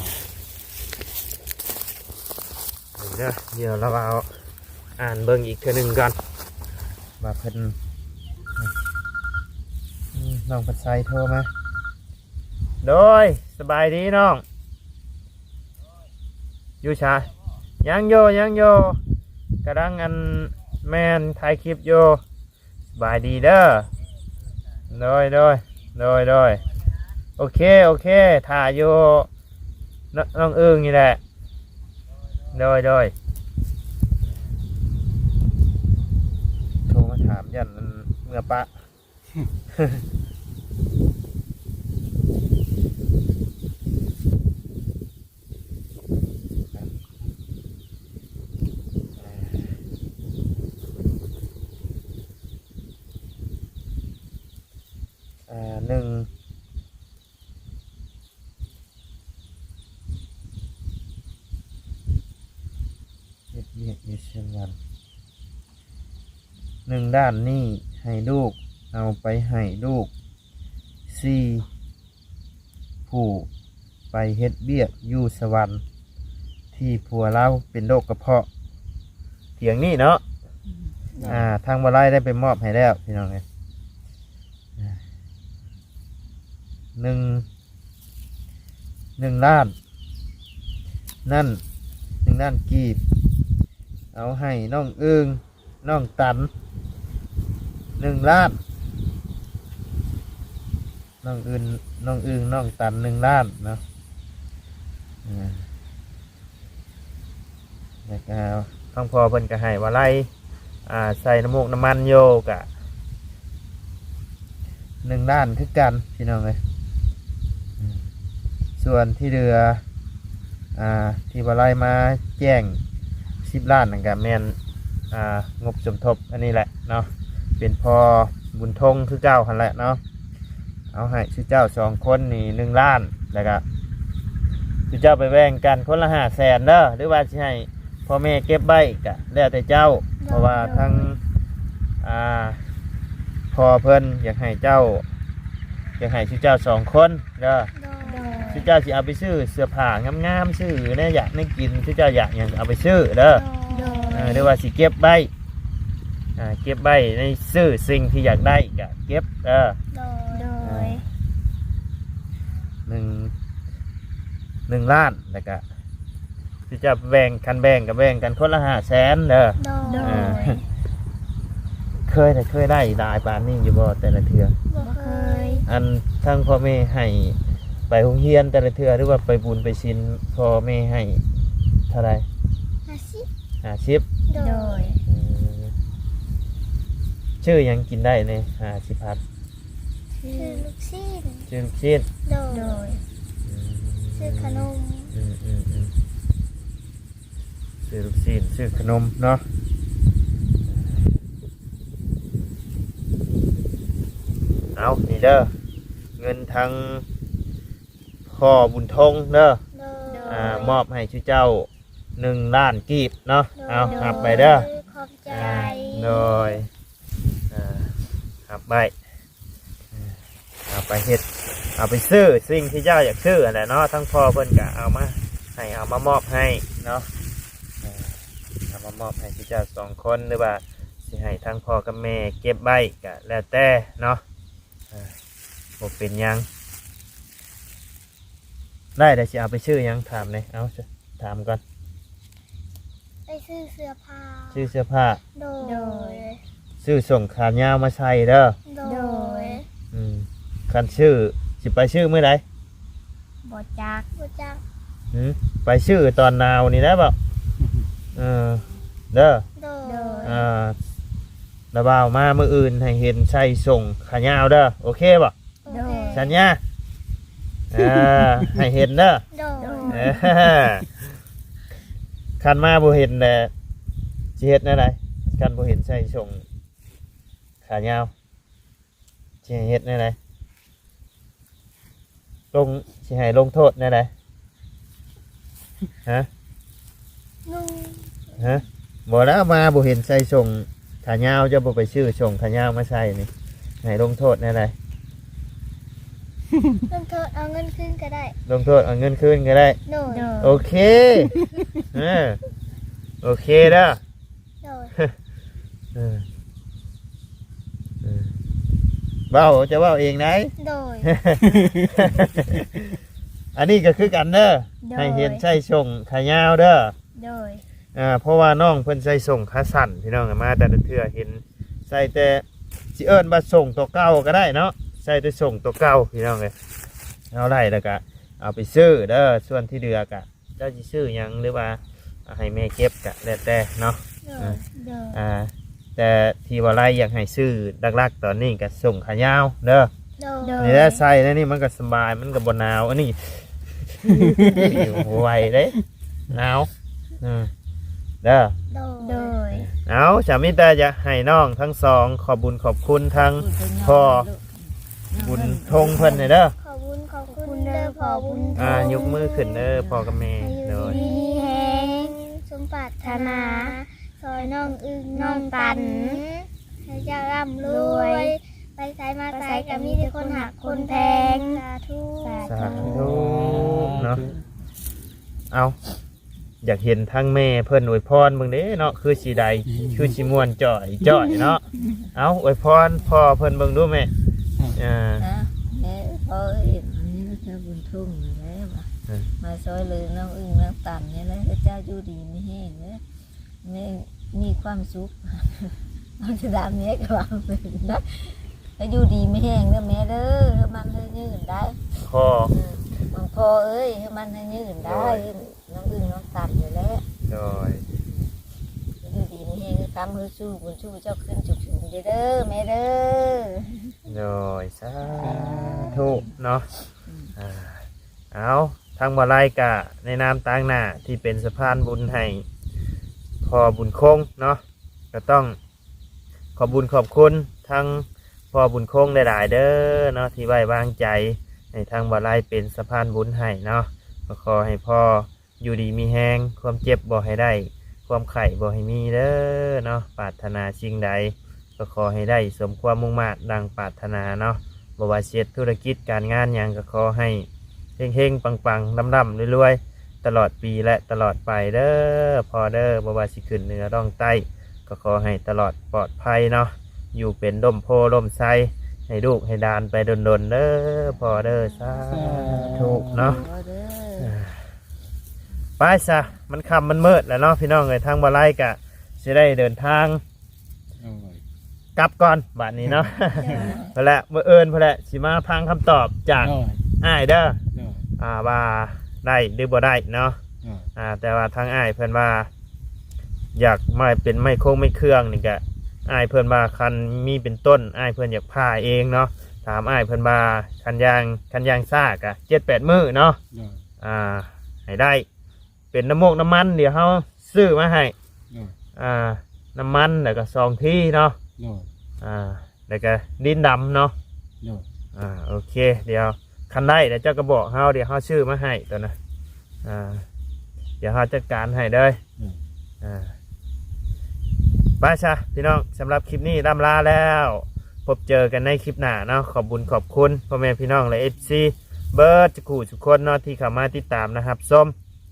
ເດີ ດຽວລາວເອົາ ອ່ານເບິ່ງອີກເທື່ອໜຶ່ງກ່ອນ ວ່າເພິ່ນ ອືມ ນ້ອງພັດໄຊໂທມາ ໂດຍ ສະບາຍດີນ້ອງ ຢູ່ໃສ? ຍັງຢູ່ ຍັງຢູ່ ກຳລັງ ອັນ ແມ່ນ ຖ່າຍຄລິບຢູ່. ສະບາຍດີເດີ ໂດຍ ໂດຍ ໂດຍ ໂດຍ ໂອເຄ ໂອເຄ ຖ້າຢູ່ ນ- ນ້ອງອຶ່ງນີ້ແຫຼະ ໂດຍ ໂດຍ ໂທມາຖາມ ຢ້ານມັນເມືອປະ. ອ່າ ໜຶ່ງ ເຮັດວຽກຢູ່ເຊນວັນ ໜຶ່ງລ້ານນີ້ໃຫ້ລູກ ເອົາໄປໃຫ້ລູກ ສີ່ ຜູ້ໄປເຮັດວຽກຢູ່ສະຫວັນ ທີ່ຜົວລາວເປັນໂລກກະເພາະ ຖຽງນີ້ເນາະ ອືມ ອ່າ ທາງບໍ່ໄລໄດ້ໄປມອບໃຫ້ແລ້ວ ພີ່ນ້ອງເອີຍ ໜຶ່ງ ໜຶ່ງລ້ານນັ້ນ ໜຶ່ງລ້ານກີບ ເອົາໃຫ້ນ້ອງອຶ່ງ ນ້ອງຕັນ ໜຶ່ງລ້ານ ນ້ອງອຶ່ງ ນ້ອງອຶ່ງ ນ້ອງຕັນ ໜຶ່ງລ້ານເນາະ ເອີ ແລ້ວກໍທາງພໍ່ເພິ່ນກໍໃຫ້ວ່າໄລ່ ອ່າ ໃສ່ນ້ຳມູກນ້ຳມັນຢູ່ ກະໜຶ່ງລ້ານຄືກັນ ພີ່ນ້ອງເອີຍ ອືມ ສ່ວນທີ່ເຫຼືອ ອ່າ ທີ່ວ່າໄລ່ມາແຈ້ງ ສິບລ້ານນັ້ນກະແມ່ນ ອ່າ ງົບສົມທົບອັນນີ້ແຫຼະເນາະ ເປັນພໍ່ບຸນທົງຄືເກົ່າຫັ້ນແຫຼະເນາະ ເອົາໃຫ້ຊຸເຈົ້າສອງຄົນນີ້ໜຶ່ງລ້ານ ແລ້ວກະຊຸເຈົ້າໄປແບ່ງກັນຄົນລະຫ້າແສນເດີ ຫຼືວ່າຊິໃຫ້ພໍ່ແມ່ເກັບໄວ້ກະແລ້ວແຕ່ເຈົ້າ ໂດຍ ເພາະວ່າທາງ ໂດຍ ອ່າ ພໍ່ເພິ່ນຢາກໃຫ້ເຈົ້າ ຢາກໃຫ້ຊຸເຈົ້າສອງຄົນເດີ ໂດຍ ໂດຍ ເຈົ້າຊິເອົາໄປຊື້ເສື້ອຜ້າງາມໆ ຊື້ແນວຢາກແນວກິນ ເຈົ້າຢາກຫຍັງເອົາໄປຊື້ເດີ. ໂດຍ ເອີ ຫຼືວ່າຊິເກັບໄວ້ ອ່າ ເກັບໄວ້ໃນຊື້ສິ່ງທີ່ຢາກໄດ້ກະເກັບເດີ. ໂດຍ ໜຶ່ງ ໜຶ່ງລ້ານ ແລ້ວກະ ຄືຈະແບ່ງກັນ ແບ່ງກໍແບ່ງກັນຄົນລະຫ້າແສນເດີ. ໂດຍ ເອີ ເຄີຍ ເຄີຍໄດ້ຫຼາຍປານນີ້ຢູ່ບໍ່ແຕ່ລະເທື່ອ? ບໍ່ເຄີຍ. ອັນທາງພໍ່ແມ່ໃຫ້ໄປໂຮງຮຽນແຕ່ລະເທື່ອ ຫຼືວ່າໄປບຸນໄປສິນ ພໍ່ແມ່ໃຫ້ເທົ່າໃດ? ຫ້າສິບ. ຫ້າສິບ? ໂດຍ ເອີ ຊື້ຫຍັງກິນໄດ້ໃນຫ້າສິບພັນ? ຊື້ລູກຊີ້ນ. ຊື້ລູກຊີ້ນ. ໂດຍ ໂດຍ ອືມ ຊື້ຂະໜົມ. ອືມໆໆ ຊື້ລູກຊີ້ນ ຊື້ຂະໜົມເນາະ. ເອົາ ນີ້ເດີ ເງິນທາງພໍ່ບຸນທົງເດີ. ໂດຍ ອ່າ ມອບໃຫ້ຊຸເຈົ້າໜຶ່ງລ້ານກີບເນາະ. ໂດຍ ເອົາ ຮັບໄປເດີ. ຂອບໃຈ. ອ່າ ໂດຍ ອ່າ ຮັບໄວ້ ເອົາໄປເຮັດ ເອົາໄປຊື້ສິ່ງທີ່ເຈົ້າຢາກຊື້ຫັ້ນແຫຼະເນາະ. ທາງພໍ່ເພິ່ນກະເອົາມາໃຫ້ ເອົາມາມອບໃຫ້ເນາະ. ເອີ ເອົາມາມອບໃຫ້ເຈົ້າສອງຄົນ ຫຼືວ່າຊິໃຫ້ທາງພໍ່ກັບແມ່ເກັບໄວ້ກະແລ້ວແຕ່ເນາະ. ເອີ ບໍ່ເປັນຫຍັງ. ໄດ້ ໄດ້ ຊິເອົາໄປຊື້ຫຍັງ? ຖາມແດ່ ເອົາ ຖາມກ່ອນ. ໄປຊື້ເສື້ອຜ້າ. ຊື້ເສື້ອຜ້າ. ໂດຍ ໂດຍ ຊື້ສົ້ງຂາຍາວມາໃສ່ເດີ. ໂດຍ ໂດຍ ອືມ ຄັນຊື້ ຊິໄປຊື້ມື້ໃດ? ບໍ່ຈັກ. ບໍ່ຈັກ. ຫື ໄປຊື້ຕອນໜາວນີ້ແຫຼະບໍ? ເອີ ເດີ. ໂດຍ ໂດຍ ອ່າ ລະບ່າວມາມື້ອື່ນໃຫ້ເຫັນໃສ່ສົ້ງຂາຍາວເດີ ໂອເຄບໍ? ໂອເຄ ໂດຍ ສັນຍາ? ເອີ ໃຫ້ເຫັນເດີ. ໂດຍ ໂດຍ ເອີ ຄັນມາບໍ່ເຫັນແຫຼະ ຊິເຮັດແນວໃດ? ຄັນບໍ່ເຫັນໃສ່ສົ້ງຂາຍາວ ຊິໃຫ້ເຮັດແນວໃດ? ລົງ ຊິໃຫ້ລົງໂທດແນວໃດ? ຮະ? ໜຶ່ງ ຮະ? ບໍ່ແລ້ວ ມາບໍ່ເຫັນໃສ່ສົ້ງຂາຍາວ ເຈົ້າບໍ່ໄປຊື້ສົ້ງຂາຍາວມາໃສ່ນີ້ ໃຫ້ລົງໂທດແນວໃດ? ລົງໂທດເອົາເງິນຄືນກໍໄດ້. ລົງໂທດເອົາເງິນຄືນກໍໄດ້. ໂດຍ ໂດຍ ໂອເຄ ເອີ ໂອເຄເດີ. ໂດຍ ເອີ ເອີ ເວົ້າ ຈະເວົ້າເອງໄດ໋. ໂດຍ ອັນນີ້ກໍຄືກັນເດີ. ໂດຍ ໃຫ້ເຫັນໃສ່ສົ້ງຂາຍາວເດີ. ໂດຍ ອ່າ ເພາະວ່ານ້ອງເພິ່ນໃສ່ສົ້ງຂາສັ້ນ ພີ່ນ້ອງ ມາແຕ່ລະເທື່ອເຫັນໃສ່ແຕ່ ຊິເອີ້ນວ່າສົ້ງຕົວເກົ່າກໍໄດ້ເນາະ ໃສ່ແຕ່ສົ້ງຕົວເກົ່າ ພີ່ນ້ອງເອີຍ. ເອົາໄດ້ ແລ້ວກໍເອົາໄປຊື້ເດີ ສ່ວນທີ່ເຫຼືອກໍ ເຈົ້າຊິຊື້ຫຍັງ ຫຼືວ່າໃຫ້ແມ່ເກັບກະແລ້ວແຕ່ເນາະ. ໂດຍ ເອີ ໂດຍ ອ່າ ແຕ່ທີ່ວ່າໄລຢາກໃຫ້ຊື້ຫຼັກໆຕອນນີ້ກະສົ້ງຂາຍາວເດີ. ໂດຍ ໂດຍ ນີ້ແຫຼະ ໃສ່ແນວນີ້ມັນກະສະບາຍ ມັນກະບໍ່ໜາວ. ອັນນີ້ບໍ່ໄຫວເດ້ ໜາວ ເອີ ເດີ. ໂດຍ ໂດຍ ເອົາ ສາມີແຕ່ຢາກໃຫ້ນ້ອງທັງສອງຂອບບຸນຂອບຄຸນທັງພໍ່ ບຸນທົງເພິ່ນນີ້ເດີ. ຂອບຄຸນ ຂອບຄຸນເດີພໍ່ບຸນ ອ່າ ຍົກມືຂຶ້ນເດີພໍ່ກັບແມ່. ໃຫ້ຢູ່ ໂດຍ ດີມີແຮງ ສົມປາດຖະໜາ ຊ່ອຍນ້ອງອຶ່ງນ້ອງຕັນ ໃຫ້ເຈົ້າລ່ຳລວຍ ໄປໃສມາໃສກໍມີແຕ່ຄົນຮັກຄົນແພງ. ສາທຸ ສາທຸເນາະ. ເອົາ ຢາກເຫັນທາງແມ່ເພິ່ນອວຍພອນເບິ່ງເດ້ເນາະ ຄືຊິໄດ້ ຄືຊິມ່ວນຈ່ອຍໆເນາະ. ເອົາ ອວຍພອນພໍ່ເພິ່ນເບິ່ງດູແມ່. ອ່າ ແມ່ ພໍ່ເອີຍ ອັນນີ້ເຈົ້າບຸນທົງນີ້ແຫຼະ ມາຊ່ອຍເຫຼືອນ້ອງອຶ່ງນ້ອງຕັນນີ້ແຫຼະ ເຈົ້າຢູ່ດີມີແຮງເດີ ແມ່ມີຄວາມສຸກ. ເອົາຈະດາແມ່ກໍວ່າເປັນນະ ໃຫ້ຢູ່ດີມີແຮງເດີແມ່ເດີ ໃຫ້ມັນໃຫ້ຍືນໄດ້ ພໍ່ ເອີ ມັນພໍ່ເອີຍ ໃຫ້ມັນໃຫ້ຍືນໄດ້. ໂດຍ ນ້ອງອຶ່ງນ້ອງຕັນນີ້ແຫຼະ. ໂດຍ ຢູ່ດີມີແຮງ ກຳມືສູ້ບຸນສູ້ເຈົ້າຂຶ້ນສູງໆເດີແມ່ເດີ. ໂດຍ ສາທຸເນາະ. ອືມ ອ່າ ເອົາ ທາງບໍ່ໄລກະໃນນາມຕາງໜ້າທີ່ເປັນສະພານບຸນໃຫ້ພໍ່ບຸນຄົງເນາະ ກະຕ້ອງ ຂອບບຸນຂອບຄຸນທັງພໍ່ບຸນຄົງຫຼາຍໆເດີເນາະ ທີ່ໄວ້ວາງໃຈໃຫ້ທາງບ່າວໄລເປັນສະພານບຸນໃຫ້ເນາະ. ກໍຂໍໃຫ້ພໍ່ຢູ່ດີມີແຮງ ຄວາມເຈັບບໍ່ໃຫ້ໄດ້ ຄວາມໄຂ້ບໍ່ໃຫ້ມີເດີເນາະ. ປາດຖະໜາສິ່ງໃດກໍຂໍໃຫ້ໄດ້ສົມຄວາມມຸ່ງມາດດັ່ງປາດຖະໜາເນາະ. ບໍ່ວ່າຊິເຮັດທຸລະກິດການງານຫຍັງກໍຂໍໃຫ້ ເຮັງໆ ປັງໆ ລ່ຳໆ ລວຍໆ ຕະຫຼອດປີ ແລະ ຕະຫຼອດໄປເດີພໍ່ເດີ. ບໍ່ວ່າຊິຂຶ້ນເໜືອລ່ອງໃຕ້ ກໍຂໍໃຫ້ຕະຫຼອດປອດໄພເນາະ, ຢູ່ເປັນຮົ່ມໂພຮົ່ມໄຊ ໃຫ້ລູກໃຫ້ຫຼານໄປດົນໆ ເດີພໍ່ເດີ. ສາທຸເນາະ. ໄປຊະ ມັນຄ່ຳມັນມືດແລ້ວເນາະ ພີ່ນ້ອງເອີຍ. ທາງບໍ່ໄຫຼກະຊິໄດ້ເດີນທາງ ໂດຍ ກັບກ່ອນບາດນີ້ເນາະ. ໂດຍ ພຸ້ນແຫຼະ ມື້ອື່ນພຸ້ນແຫຼະ ຊິມາຟັງຄຳຕອບຈາກ ໂດຍ ອ້າຍເດີ ໂດຍ ອ່າ ວ່າໄດ້ຫຼືບໍ່ໄດ້ເນາະ. ໂດຍ ອ່າ ແຕ່ວ່າທາງອ້າຍເພິ່ນວ່າ ຢາກມາເປັນໄມ້ຄົງໄມ້ເຄື່ອງນີ້ກະ ອ້າຍເພິ່ນວ່າຄັນມີເປັນຕົ້ນ ອ້າຍເພິ່ນຢາກຜ່າເອງເນາະ. ຖາມອ້າຍເພິ່ນວ່າ ຄັນຢ່າງ ຄັນຢ່າງຊ້າກະເຈັດແປດມື້ເນາະ. ໂດຍ ອ່າ ໃຫ້ໄດ້ ເປັນນ້ຳມູກນ້ຳມັນ ດຽວເຮົາຊື້ມາໃຫ້. ໂດຍ ອ່າ ນ້ຳມັນ ແລ້ວກໍສອງທີເນາະ. ໂດຍ ອ່າ ແລ້ວກໍດິນດຳເນາະ. ໂດຍ ອ່າ ໂອເຄ ດຽວຄັນໄດ້ແລ້ວເຈົ້າກໍບອກເຮົາ ດຽວເຮົາຊື້ມາໃຫ້ຕົວນະ. ອ່າ ດຽວເຮົາຈັດການໃຫ້ເດີ. ໂດຍ ອ່າ ໄປຊະພີ່ນ້ອງ ສຳລັບຄລິບນີ້ລ່ຳລາແລ້ວ ພົບເຈີກັນໃນຄລິບໜ້າເນາະ. ຂອບບຸນຂອບຄຸນພໍ່ແມ່ພີ່ນ້ອງ ແລະ ເອັຟຊີ ເບິດທຸກຜູ້ທຸກຄົນເນາະ ທີ່ເຂົ້າມາຕິດຕາມ ແລະ ຮັບຊົມ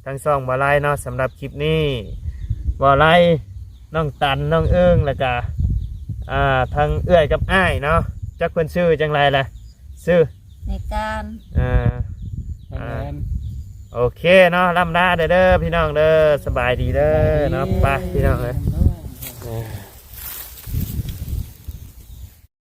ທາງຊ່ອງບໍ່ໄລເນາະ. ສຳລັບຄລິບນີ້ ບໍ່ໄລ ນ້ອງຕັນ ນ້ອງເອີງ ແລ້ວກະ ອ່າ ທັງເອື້ອຍກັບອ້າຍເນາະ. ຈັກເພິ່ນຊື່ຈັ່ງໃດລະ? ຊື່ ໃນການ ອ່າ ໂອເຄເນາະ ລ່ຳລາເດີ ພີ່ນ້ອງເດີ ສະບາຍດີເດີເນາະ. ໄປພີ່ນ້ອງເອີຍ.